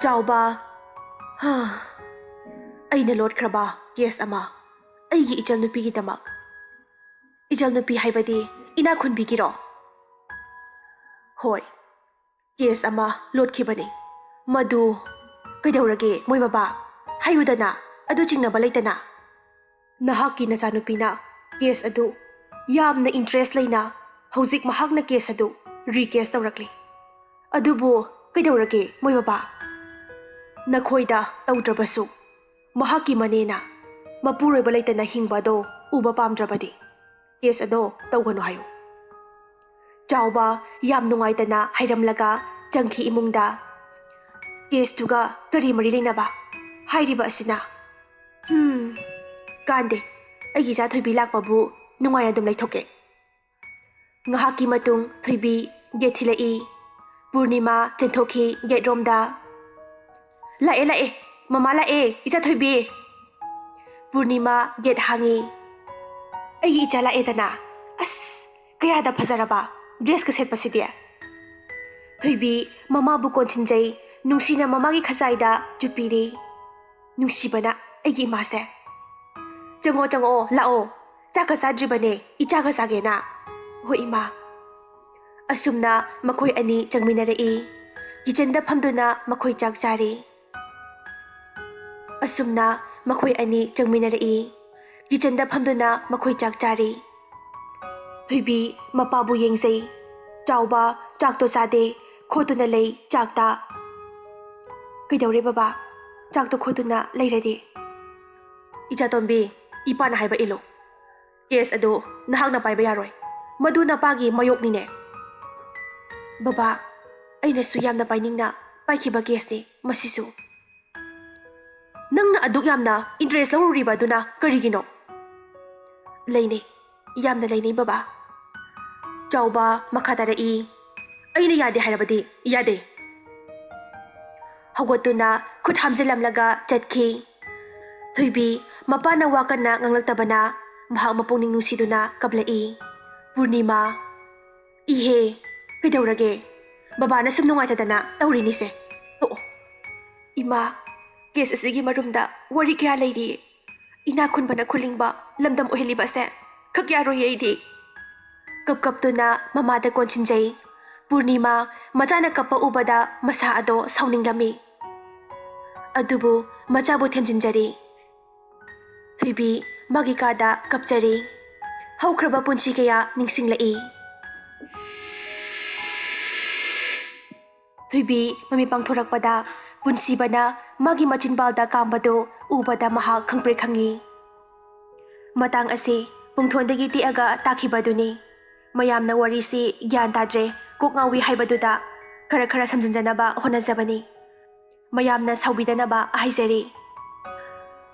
ꯆꯥꯎꯕ, "ꯍꯥ, ꯑꯩꯅ ꯂꯣꯠꯈ꯭ꯔꯕ ꯀꯦꯁ ꯑꯃ, ꯑꯩꯒꯤ ꯏꯆꯜꯅꯨꯄꯤꯒꯤꯗꯃꯛ꯫" "ꯏꯆꯜꯅꯨꯄꯤ ꯍꯥꯏꯕꯗꯤ ꯏꯅꯥꯛ ꯈꯨꯟꯕꯤꯒꯤꯔꯣ?" "ꯍꯣꯏ, ꯀꯦꯁ ꯑꯃ ꯂꯣꯠꯈꯤꯕꯅꯤ꯫ ꯃꯗꯨ ꯀꯩꯗꯧꯔꯒꯦ ꯃꯣꯏ ꯕꯕꯥ? ꯍꯥꯏꯌꯨꯗꯅ, ꯑꯗꯨ ꯆꯤꯡꯅꯕ ꯂꯩꯇꯅ꯫ ꯅꯍꯥꯛꯀꯤ ꯅꯆꯥꯅꯨꯄꯤꯅ ꯀꯦꯁ ꯑꯗꯨ ꯌꯥꯝꯅ ꯏꯟꯇꯔꯦꯁ ꯂꯩꯅ ꯍꯧꯖꯤꯛ ꯃꯍꯥꯛꯅ ꯀꯦꯁ ꯑꯗꯨ ꯔꯤꯀꯦꯁ ꯇꯧꯔꯛꯂꯤ꯫ ꯑꯗꯨꯕꯨ ꯀꯩꯗꯧꯔꯒꯦ ꯃꯣꯏ ꯕꯕꯥ? ꯅꯈꯣꯏꯗ ꯇꯧꯗ꯭ꯔꯕꯁꯨ ꯃꯍꯥꯛꯀꯤ ꯃꯅꯦꯅ ꯃꯄꯨꯔꯣꯏꯕ ꯂꯩꯇꯅ ꯍꯤꯡꯕ ꯑꯗꯣ ꯎꯕ ꯄꯥꯝꯗ꯭ꯔꯕꯗꯤ?" ꯀꯦꯁ ꯑꯗꯣ ꯇꯧꯒꯅꯨ ꯍꯥꯏꯌꯨ꯫ ꯆꯥꯎꯕ ꯌꯥꯝ ꯅꯨꯡꯉꯥꯏꯇꯅ ꯍꯥꯏꯔꯝꯂꯒ ꯆꯪꯈꯤ ꯏꯃꯨꯡꯗ꯫ ꯀꯦꯁꯇꯨꯒ ꯀꯔꯤ ꯃꯔꯤ ꯂꯩꯅꯕ? ꯍꯥꯏꯔꯤꯕ ꯑꯁꯤꯅ꯫ ꯍꯝ, ꯀꯥꯟꯗꯦ꯫ ꯑꯩꯒꯤ ꯏꯆꯥ ꯊꯣꯏꯕꯤ ꯂꯥꯛꯄꯕꯨ ꯅꯨꯡꯉꯥꯏꯅ ꯑꯗꯨꯝ ꯂꯩꯊꯣꯛꯀꯦ꯫ ꯉꯥꯏꯍꯥꯛꯀꯤ ꯃꯇꯨꯡ ꯊꯣꯏꯕꯤ ꯒꯦꯠ ꯊꯤꯜꯂꯛꯏ꯫ ꯄꯨꯔꯅꯤꯃꯥ ꯆꯦꯟꯊꯣꯛꯈꯤ ꯒꯦꯠ ꯔꯣꯝꯗ꯫ "ꯂꯥꯛꯑꯦ, ꯂꯥꯛꯑꯦ꯫ ꯃꯃꯥ ꯂꯥꯛꯑꯦ, ꯏꯆꯥ ꯊꯣꯏꯕꯤ!" ꯄꯨꯔꯅꯤꯃꯥ ꯒꯦꯠ ꯍꯥꯡꯉꯤ꯫ "ꯑꯩꯒꯤ ꯏꯆꯥ ꯂꯥꯛꯑꯦꯗꯅ꯫ ꯑꯁ, ꯀꯌꯥꯗ ꯐꯖꯔꯕ ꯗ꯭ꯔꯦꯁꯀ ꯁꯦꯠꯄꯁꯤꯗꯤ!" ꯊꯣꯏꯕꯤ ꯃꯃꯥꯕꯨ ꯀꯣꯟꯁꯤꯟꯖꯩ, ꯅꯨꯡꯁꯤꯅ ꯃꯃꯥꯒꯤ ꯈꯖꯥꯏꯗ ꯆꯨꯞꯄꯤꯔꯤ꯫ ꯅꯨꯡꯁꯤꯕꯅ ꯑꯩꯒꯤ ꯏꯃꯥꯁꯦ꯫ "ꯆꯪꯉꯣ, ꯆꯪꯉꯛꯑꯣ, ꯂꯥꯛꯑꯣ꯫ ꯆꯥꯛꯀ ꯆꯥꯗ꯭ꯔꯤꯕꯅꯦ, ꯏꯆꯥꯒ ꯆꯥꯒꯦꯅ꯫" "ꯍꯣꯏ, ꯏꯃꯥ꯫" ꯑꯁꯨꯝꯅ ꯃꯈꯣꯏ ꯑꯅꯤ ꯆꯪꯃꯤꯟꯅꯔꯛꯏ꯫ ꯀꯤꯆꯟꯗ ꯐꯝꯗꯨꯅ ꯃꯈꯣꯏ ꯆꯥꯛ ꯆꯥꯔꯤ꯫ ꯑꯁꯨꯝꯅ ꯃꯈꯣꯏ ꯑꯅꯤ ꯆꯪꯃꯤꯟꯅꯔꯛꯏ꯫ ꯀꯤꯆꯟꯗ ꯐꯝꯗꯨꯅ ꯃꯈꯣꯏ ꯆꯥꯛ ꯆꯥꯔꯤ꯫ ꯊꯣꯏꯕꯤ ꯃꯄꯥꯕꯨ ꯌꯦꯡꯖꯩ꯫ ꯆꯥꯎꯕ ꯆꯥꯛꯇꯣ ꯆꯥꯗꯦ, ꯈꯣꯠꯇꯨꯅ ꯂꯩ ꯆꯥꯛꯇ꯫ "ꯀꯩꯗꯧꯔꯦ ꯕꯕꯥ? ꯆꯥꯛꯇꯣ ꯈꯣꯠꯇꯨꯅ ꯂꯩꯔꯗꯤ?" "ꯏꯆꯥꯇꯣꯝꯕꯤ, ꯏꯄꯥꯅ ꯍꯥꯏꯕ ꯏꯜꯂꯨ꯫ ꯀꯦꯁ ꯑꯗꯨ ꯅꯍꯥꯛꯅ ꯄꯥꯏꯕ ꯌꯥꯔꯣꯏ꯫ ꯃꯗꯨ ꯅꯄꯥꯒꯤ ꯃꯥꯌꯣꯛꯅꯤꯅꯦ꯫" "ꯕꯕꯥ, ꯑꯩꯅꯁꯨ ꯌꯥꯝꯅ ꯄꯥꯏꯅꯤꯡꯅ ꯄꯥꯏꯈꯤꯕ ꯀꯦꯁꯅꯤ ꯃꯁꯤꯁꯨ꯫" "ꯅꯪꯅ ꯑꯗꯨꯛ ꯌꯥꯝꯅ ꯏꯟꯇꯔꯦꯁ ꯂꯧꯔꯨꯔꯤꯕ ꯑꯗꯨꯅ ꯀꯔꯤꯒꯤꯅꯣ?" "ꯂꯩꯅꯩ, ꯌꯥꯝꯅ ꯂꯩꯅꯩ ꯕꯕꯥ꯫" ꯆꯥꯎꯕ ꯃꯈꯥ ꯇꯥꯔꯛꯏ, "ꯑꯩꯅ ꯌꯥꯗꯦ ꯍꯥꯏꯔꯕꯗꯤ ꯌꯥꯗꯦ꯫" ꯍꯧꯒꯠꯇꯨꯅ ꯈꯨꯠ ꯍꯥꯝꯖꯤꯜꯂꯝꯂꯒ ꯆꯠꯈꯤ꯫ ꯊꯣꯏꯕꯤ ꯃꯄꯥꯅ ꯋꯥ ꯀꯟꯅ ꯉꯥꯡꯂꯛꯇꯕꯅ ꯃꯍꯥꯛ ꯃꯄꯨꯛꯅꯤꯡ ꯅꯨꯡꯁꯤꯗꯨꯅ ꯀꯞꯂꯛꯏ꯫ ꯄꯨꯔꯅꯤꯃꯥ, "ꯏꯍꯦ, ꯀꯩꯗꯧꯔꯒꯦ? ꯕꯕꯥꯅ ꯁꯨꯝ ꯅꯨꯡꯉꯥꯏꯇꯗꯅ ꯇꯧꯔꯤꯅꯤꯁꯦ꯫ ꯇꯣꯛꯑꯣ꯫" "ꯏꯃꯥ, ꯀꯦꯁ ꯑꯁꯤꯒꯤ ꯃꯔꯨꯝꯗ ꯋꯥꯔꯤ ꯀꯌꯥ ꯂꯩꯔꯤ꯫ ꯏꯅꯥꯛ ꯈꯨꯟꯕꯅ ꯈꯨꯂꯤꯡꯕ ꯂꯝꯗꯝ ꯑꯣꯏꯍꯜꯂꯤꯕ ꯑꯁꯦ ꯈꯛ ꯌꯥꯔꯣꯏꯌꯦ ꯑꯩꯗꯤ꯫" ꯀꯞ ꯀꯞꯇꯨꯅ ꯃꯃꯥꯗ ꯀꯣꯟꯁꯤꯟꯖꯩ꯫ ꯄꯨꯔꯅꯤꯃꯥ ꯃꯆꯥꯅ ꯀꯞꯄ ꯎꯕꯗ ꯃꯁꯥ ꯑꯗꯣ ꯁꯥꯎꯅꯤꯡꯂꯝꯃꯤ꯫ ꯑꯗꯨꯕꯨ ꯃꯆꯥꯕꯨ ꯊꯦꯝꯖꯤꯟꯖꯔꯤ꯫ ꯊꯣꯏꯕꯤ ꯃꯥꯒꯤ ꯀꯥꯗ ꯀꯞꯆꯔꯤ꯫ ꯍꯧꯈ꯭ꯔꯕ ꯄꯨꯟꯁꯤ ꯀꯌꯥ ꯅꯤꯡꯁꯤꯡꯂꯛꯏ꯫ ꯊꯣꯏꯕꯤ ꯃꯃꯤꯠ ꯄꯥꯡꯊꯣꯔꯛꯄꯗ ꯄꯨꯟꯁꯤꯕꯅ ꯃꯥꯒꯤ ꯃꯆꯤꯟꯕꯥꯜꯗ ꯀꯥꯝꯕꯗꯨ ꯎꯕꯗ ꯃꯍꯥꯛ ꯈꯪꯄ꯭ꯔꯦꯛ ꯈꯪꯉꯤ꯫ ꯃꯇꯥꯡ ꯑꯁꯤ ꯄꯨꯡꯊꯣꯟꯗꯒꯤ ꯇꯦꯛꯑꯒ ꯇꯥꯈꯤꯕ ꯑꯗꯨꯅꯤ꯫ ꯃꯌꯥꯝꯅ ꯋꯥꯔꯤꯁꯤ ꯒ꯭ꯌꯥꯟ ꯇꯥꯗ꯭ꯔꯦ, ꯀꯣꯛ ꯉꯥꯎꯏ ꯍꯥꯏꯕꯗꯨꯗ ꯈꯔ ꯈꯔ ꯁꯝꯖꯤꯟꯖꯅꯕ ꯍꯣꯠꯅꯖꯕꯅꯤ꯫ ꯃꯌꯥꯝꯅ ꯁꯥꯎꯕꯤꯗꯅꯕ ꯍꯥꯏꯖꯔꯤ꯫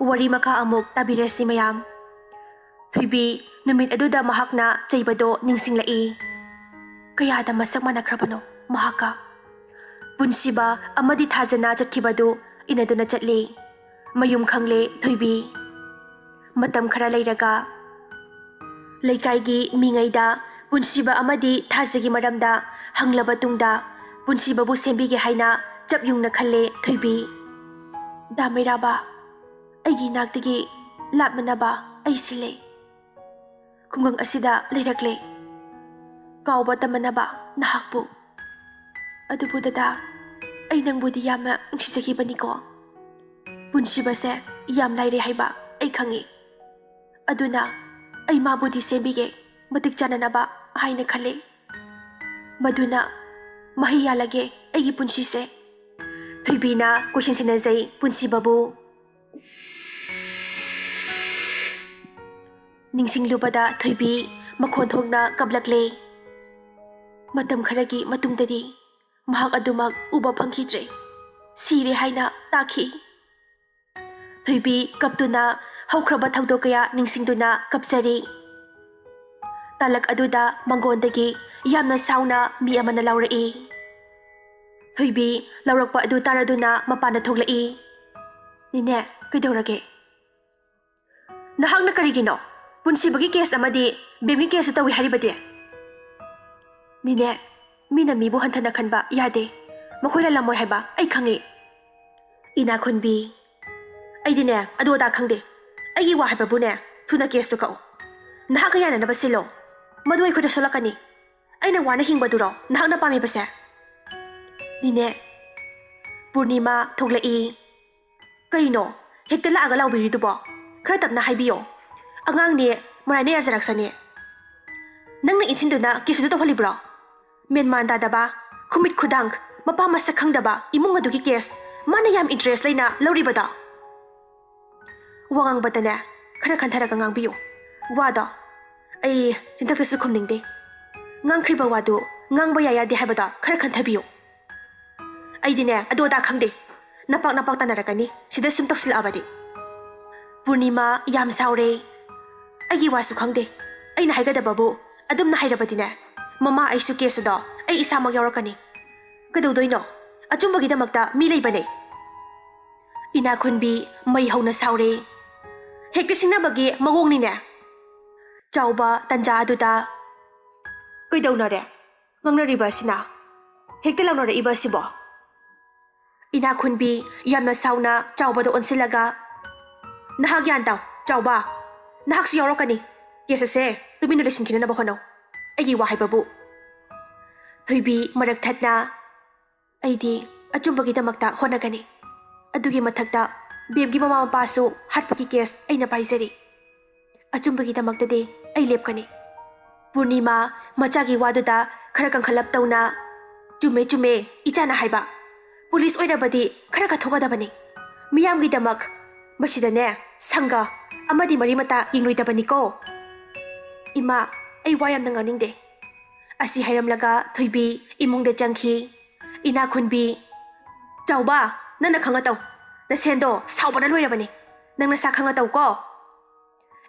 ꯋꯥꯔꯤ ꯃꯈꯥ ꯑꯃꯨꯛ ꯇꯥꯕꯤꯔꯁꯤ ꯃꯌꯥꯝ꯫ ꯊꯣꯏꯕꯤ, ꯅꯨꯃꯤꯠ ꯑꯗꯨꯗ ꯃꯍꯥꯛꯅ ꯆꯩꯕꯗꯣ ꯅꯤꯡꯁꯤꯡꯂꯛꯏ꯫ ꯀꯌꯥꯗ ꯃꯁꯛ ꯃꯥꯟꯅꯈ꯭ꯔꯕꯅꯣ ꯃꯍꯥꯛꯀ? ꯄꯨꯟꯁꯤꯕ ꯑꯃꯗꯤ ꯊꯥꯖꯅ ꯆꯠꯈꯤꯕꯗꯨ ꯏꯟꯅꯗꯨꯅ ꯆꯠꯂꯤ꯫ ꯃꯌꯨꯝ ꯈꯪꯂꯦ ꯊꯣꯏꯕꯤ꯫ ꯃꯇꯝ ꯈꯔ ꯂꯩꯔꯒ ꯂꯩꯀꯥꯏꯒꯤ ꯃꯤꯉꯩꯗ ꯄꯨꯟꯁꯤꯕ ꯑꯃꯗꯤ ꯊꯥꯖꯒꯤ ꯃꯔꯝꯗ ꯍꯪꯂꯕ ꯇꯨꯡꯗ ꯄꯨꯟꯁꯤꯕꯕꯨ ꯁꯦꯝꯕꯤꯒꯦ ꯍꯥꯏꯅ ꯆꯞ ꯌꯨꯡꯅ ꯈꯜꯂꯦ ꯊꯣꯏꯕꯤ꯫ ꯗꯥ ꯃꯩꯔꯥꯕ, ꯑꯩꯒꯤ ꯏꯅꯥꯛꯇꯒꯤ ꯂꯥꯞꯅꯅꯕ ꯑꯩ ꯁꯤꯜꯂꯦ꯫ ꯈꯨꯡꯒꯪ ꯑꯁꯤꯗ ꯂꯩꯔꯛꯂꯦ꯫ ꯀꯥꯎꯕ ꯇꯝꯃꯅꯕ ꯅꯍꯥꯛꯄꯨ꯫ ꯑꯗꯨꯕꯨ ꯗꯗꯥ, ꯑꯩ ꯅꯪꯕꯨꯗꯤ ꯌꯥꯝꯅ ꯅꯨꯡꯁꯤꯖꯈꯤꯕꯅꯤꯀꯣ꯫ ꯄꯨꯟꯁꯤꯕꯁꯦ ꯌꯥꯝ ꯂꯥꯏꯔꯩ ꯍꯥꯏꯕ ꯑꯩ ꯈꯪꯏ꯫ ꯑꯗꯨꯅ ꯑꯩ ꯃꯥꯕꯨꯗꯤ ꯁꯦꯝꯕꯤꯒꯦ, ꯃꯇꯤꯛ ꯆꯥꯅꯅꯕ ꯍꯥꯏꯅ ꯈꯜꯂꯤ꯫ ꯃꯗꯨꯅ ꯃꯍꯩ ꯌꯥꯜꯂꯒꯦ ꯑꯩꯒꯤ ꯄꯨꯟꯁꯤꯁꯦ꯫ ꯊꯣꯏꯕꯤꯅ ꯀꯣꯏꯁꯦꯟ ꯁꯦꯟꯅꯖꯩ ꯄꯨꯟꯁꯤꯕꯕꯨ꯫ ꯅꯤꯡꯁꯤꯡꯂꯨꯕꯗ ꯊꯣꯏꯕꯤ ꯃꯈꯣꯟ ꯊꯣꯛꯅ ꯀꯞꯂꯛꯂꯦ꯫ ꯃꯇꯝ ꯈꯔꯒꯤ ꯃꯇꯨꯡꯗꯗꯤ ꯃꯍꯥꯛ ꯑꯗꯨꯃꯛ ꯎꯕ ꯐꯪꯈꯤꯗ꯭ꯔꯦ꯫ ꯁꯤꯔꯦ ꯍꯥꯏꯅ ꯇꯥꯈꯤ꯫ ꯊꯣꯏꯕꯤ ꯀꯞꯇꯨꯅ ꯍꯧꯈ꯭ꯔꯕ ꯊꯧꯗꯣꯛ ꯀꯌꯥ ꯅꯤꯡꯁꯤꯡꯗꯨꯅ ꯀꯞꯆꯔꯤ꯫ ꯇꯥꯂꯛ ꯑꯗꯨꯗ ꯃꯪꯒꯣꯟꯗꯒꯤ ꯌꯥꯝꯅ ꯁꯥꯎꯅ ꯃꯤ ꯑꯃꯅ ꯂꯥꯎꯔꯛꯏ꯫ ꯊꯣꯏꯕꯤ ꯂꯥꯎꯔꯛꯄ ꯑꯗꯨ ꯇꯥꯔꯗꯨꯅ ꯃꯄꯥꯟꯗ ꯊꯣꯛꯂꯛꯏ꯫ "ꯅꯦꯅꯦ, ꯀꯩꯗꯧꯔꯒꯦ?" "ꯅꯍꯥꯛꯅ ꯀꯔꯤꯒꯤꯅꯣ? ꯄꯨꯟꯁꯤꯕꯒꯤ ꯀꯦꯁ ꯑꯃꯗꯤ ꯕꯦꯝꯒꯤ ꯀꯦꯁꯁꯨ ꯇꯧꯏ ꯍꯥꯏꯔꯤꯕꯗꯤ?" "ꯅꯦꯅꯦ, ꯃꯤꯅ ꯃꯤꯕꯨ ꯍꯟꯊꯅ ꯈꯟꯕ ꯌꯥꯗꯦ꯫ ꯃꯈꯣꯏ ꯂꯥꯜꯂꯝꯃꯣꯏ ꯍꯥꯏꯕ ꯑꯩ ꯈꯪꯏ꯫" "ꯏꯅꯥꯈꯨꯟꯕꯤ, ꯑꯩꯗꯤꯅꯦ ꯑꯗꯨ ꯑꯗꯥ ꯈꯪꯗꯦ꯫ ꯑꯩꯒꯤ ꯋꯥ ꯍꯥꯏꯕꯕꯨꯅꯦ ꯊꯨꯅ ꯀꯦꯁꯇꯨ ꯀꯛꯎ꯫ ꯅꯍꯥꯛꯀ ꯌꯥꯅꯅꯕ ꯁꯤꯜꯂꯣ꯫ ꯃꯗꯨ ꯑꯩꯈꯣꯏꯗ ꯁꯣꯛꯂꯛꯀꯅꯤ꯫ ꯑꯩꯅ ꯋꯥꯅ ꯍꯤꯡꯕꯗꯨꯔꯣ ꯅꯍꯥꯛꯅ ꯄꯥꯝꯃꯤꯕꯁꯦ?" "ꯅꯦꯅꯦ꯫" ꯄꯨꯔꯅꯤꯃꯥ ꯊꯣꯛꯂꯛꯏ꯫ "ꯀꯩꯅꯣ ꯍꯦꯛꯇ ꯂꯥꯛꯑꯒ ꯂꯥꯎꯕꯤꯔꯤꯗꯨꯕꯣ? ꯈꯔ ꯇꯞꯅ ꯍꯥꯏꯕꯤꯌꯣ꯫ ꯑꯉꯥꯡꯅꯦ, ꯃꯔꯥꯏꯅ ꯌꯥꯖꯔꯛꯁꯅꯤ꯫ ꯅꯪꯅ ꯏꯟꯁꯤꯟꯗꯨꯅ ꯀꯦꯁꯇꯨ ꯇꯧꯍꯜꯂꯤꯕ꯭ꯔꯣ? ꯃꯦꯟꯃꯥꯟ ꯇꯥꯗꯕ, ꯈꯨꯃꯤꯠ ꯈꯨꯗꯥꯡ, ꯃꯄꯥ ꯃꯁꯛ ꯈꯪꯗꯕ ꯏꯃꯨꯡ ꯑꯗꯨꯒꯤ ꯀꯦꯁ ꯃꯥꯅ ꯌꯥꯝ ꯏꯟꯇꯔꯦꯁ ꯂꯩꯅ ꯂꯧꯔꯤꯕꯗꯣ?" "ꯋꯥ ꯉꯥꯡꯕꯗꯅꯦ ꯈꯔ ꯈꯟꯊꯔꯒ ꯉꯥꯡꯕꯤꯌꯨ꯫ ꯋꯥꯗꯣ ꯑꯩ ꯆꯤꯟꯊꯛꯇꯁꯨ ꯈꯨꯝꯅꯤꯡꯗꯦ꯫ ꯉꯥꯡꯈ꯭ꯔꯤꯕ ꯋꯥꯗꯨ ꯉꯥꯡꯕ ꯌꯥꯏ ꯌꯥꯗꯦ ꯍꯥꯏꯕꯗꯣ ꯈꯔ ꯈꯟꯊꯕꯤꯌꯨ꯫ ꯑꯩꯗꯤꯅꯦ ꯑꯗꯨ ꯑꯗꯥ ꯈꯪꯗꯦ꯫ ꯅꯄꯥꯛ ꯅꯄꯥꯛ ꯇꯥꯟꯅꯔꯛꯀꯅꯤ ꯁꯤꯗ ꯁꯨꯝ ꯇꯧꯁꯤꯜꯂꯛꯑꯕꯗꯤ꯫ ꯄꯨꯔꯅꯤꯃꯥ ꯌꯥꯝ ꯁꯥꯎꯔꯦ꯫ ꯑꯩꯒꯤ ꯋꯥꯁꯨ ꯈꯪꯗꯦ꯫ ꯑꯩꯅ ꯍꯥꯏꯒꯗꯕꯕꯨ ꯑꯗꯨꯝꯅ ꯍꯥꯏꯔꯕꯗꯤꯅꯦ, ꯃꯃꯥ ꯑꯩꯁꯨ ꯀꯦꯁ ꯑꯗꯣ ꯑꯩ ꯏꯁꯥꯃꯛ ꯌꯥꯎꯔꯛꯀꯅꯤ꯫ ꯀꯩꯗꯧꯗꯣꯏꯅꯣ? ꯑꯆꯨꯝꯕꯒꯤꯗꯃꯛꯇ ꯃꯤ ꯂꯩꯕꯅꯦ꯫ ꯏꯅꯥꯈꯨꯟꯕꯤ ꯃꯩ ꯍꯧꯅ ꯁꯥꯎꯔꯦ꯫ ꯍꯦꯛꯇ ꯁꯤꯡꯅꯕꯒꯤ ꯃꯑꯣꯡꯅꯤꯅꯦ꯫ ꯆꯥꯎꯕ ꯇꯟꯖꯥ ꯑꯗꯨꯗ, "ꯀꯩꯗꯧꯅꯔꯦ? ꯉꯥꯡꯅꯔꯤꯕ ꯑꯁꯤꯅ? ꯍꯦꯛꯇ ꯂꯥꯎꯅꯔꯛꯏꯕ ꯑꯁꯤꯕꯣ?" ꯏꯅꯥꯈꯨꯟꯕꯤ ꯌꯥꯝꯅ ꯁꯥꯎꯅ ꯆꯥꯎꯕꯗ ꯑꯣꯟꯁꯤꯜꯂꯒ, "ꯅꯍꯥꯛ ꯒ꯭ꯌꯥꯟ ꯇꯥꯎ, ꯆꯥꯎꯕ꯫ ꯅꯍꯥꯛꯁꯨ ꯌꯥꯎꯔꯛꯀꯅꯤ꯫ ꯀꯦꯁ ꯑꯁꯦ ꯇꯨꯃꯤꯟꯅ ꯂꯣꯏꯁꯤꯟꯈꯤꯅꯅꯕ ꯍꯣꯠꯅꯧ꯫ ꯑꯩꯒꯤ ꯋꯥ ꯍꯥꯏꯕꯕꯨ꯫" ꯊꯣꯏꯕꯤ ꯃꯔꯛ ꯊꯠꯅ, "ꯑꯩꯗꯤ ꯑꯆꯨꯝꯕꯒꯤꯗꯃꯛꯇ ꯍꯣꯠꯅꯒꯅꯤ꯫ ꯑꯗꯨꯒꯤ ꯃꯊꯛꯇ ꯕꯦꯝꯒꯤ ꯃꯃꯥ ꯃꯄꯥꯁꯨ ꯍꯥꯠꯄꯒꯤ ꯀꯦꯁ ꯑꯩꯅ ꯄꯥꯏꯖꯔꯤ꯫ ꯑꯆꯨꯝꯕꯒꯤꯗꯃꯛꯇꯗꯤ ꯑꯩ ꯂꯦꯞꯀꯅꯤ꯫" ꯄꯨꯔꯅꯤꯃꯥ ꯃꯆꯥꯒꯤ ꯋꯥꯗꯨꯗ ꯈꯔ ꯀꯟꯈꯠꯂꯞ ꯇꯧꯅ, "ꯆꯨꯝꯃꯦ, ꯆꯨꯝꯃꯦ, ꯏꯆꯥꯅ ꯍꯥꯏꯕ꯫ ꯄꯨꯂꯤꯁ ꯑꯣꯏꯔꯕꯗꯤ ꯈꯔ ꯀꯠꯊꯣꯛꯀꯗꯕꯅꯤ꯫ ꯃꯤꯌꯥꯝꯒꯤꯗꯃꯛ꯫ ꯃꯁꯤꯗꯅꯦ ꯁꯪꯒ ꯑꯃꯗꯤ ꯃꯔꯤ ꯃꯇꯥ ꯌꯦꯡꯂꯣꯏꯗꯕꯅꯤꯀꯣ꯫" "ꯏꯃꯥ, ꯑꯩ ꯋꯥ ꯌꯥꯝꯅ ꯉꯥꯡꯅꯤꯡꯗꯦ꯫" ꯑꯁꯤ ꯍꯥꯏꯔꯝꯂꯒ ꯊꯣꯏꯕꯤ ꯏꯃꯨꯡꯗ ꯆꯪꯈꯤ꯫ ꯏꯅꯥꯈꯨꯟꯕꯤ, "ꯆꯥꯎꯕ, ꯅꯪꯅ ꯈꯪꯉ ꯇꯧ꯫ ꯅꯁꯦꯟꯗꯣ ꯁꯥꯎꯕꯅ ꯂꯣꯏꯔꯕꯅꯤ꯫ ꯅꯪ ꯅꯁꯥ ꯈꯪꯉ ꯇꯧ ꯀꯣ꯫"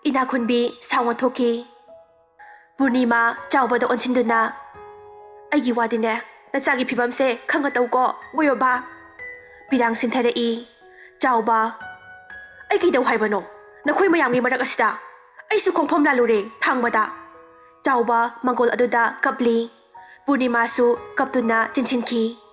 ꯏꯅꯥꯈꯨꯟꯕꯤ ꯁꯥꯎꯅ ꯊꯣꯛꯈꯤ꯫ ꯄꯨꯔꯅꯤꯃꯥ ꯆꯥꯎꯕꯗ ꯑꯣꯟꯁꯤꯟꯗꯨꯅ, "ꯑꯩꯒꯤ ꯋꯥꯗꯤꯅꯦ, ꯅꯆꯥꯒꯤ ꯐꯤꯕꯝꯁꯦ ꯈꯪꯉ ꯇꯧ ꯀꯣ, ꯃꯣꯏ ꯕꯕꯥ꯫" ꯄꯤꯔꯥꯡ ꯁꯤꯟꯊꯔꯛꯏ꯫ ꯆꯥꯎꯕ, "ꯑꯩ ꯀꯩꯗꯧ ꯍꯥꯏꯕꯅꯣ? ꯅꯈꯣꯏ ꯃꯌꯥꯝꯒꯤ ꯃꯔꯛ ꯑꯁꯤꯗ ꯑꯩꯁꯨ ꯈꯣꯡꯐꯝ ꯂꯥꯜꯂꯨꯔꯦ ꯊꯥꯡꯕꯗ꯫" ꯆꯥꯎꯕ ꯃꯪꯒꯣꯜ ꯑꯗꯨꯗ ꯀꯞꯂꯤ꯫ ꯄꯨꯔꯅꯤꯃꯥꯁꯨ ꯀꯞꯇꯨꯅ ꯆꯤꯟꯁꯤꯟꯈꯤ꯫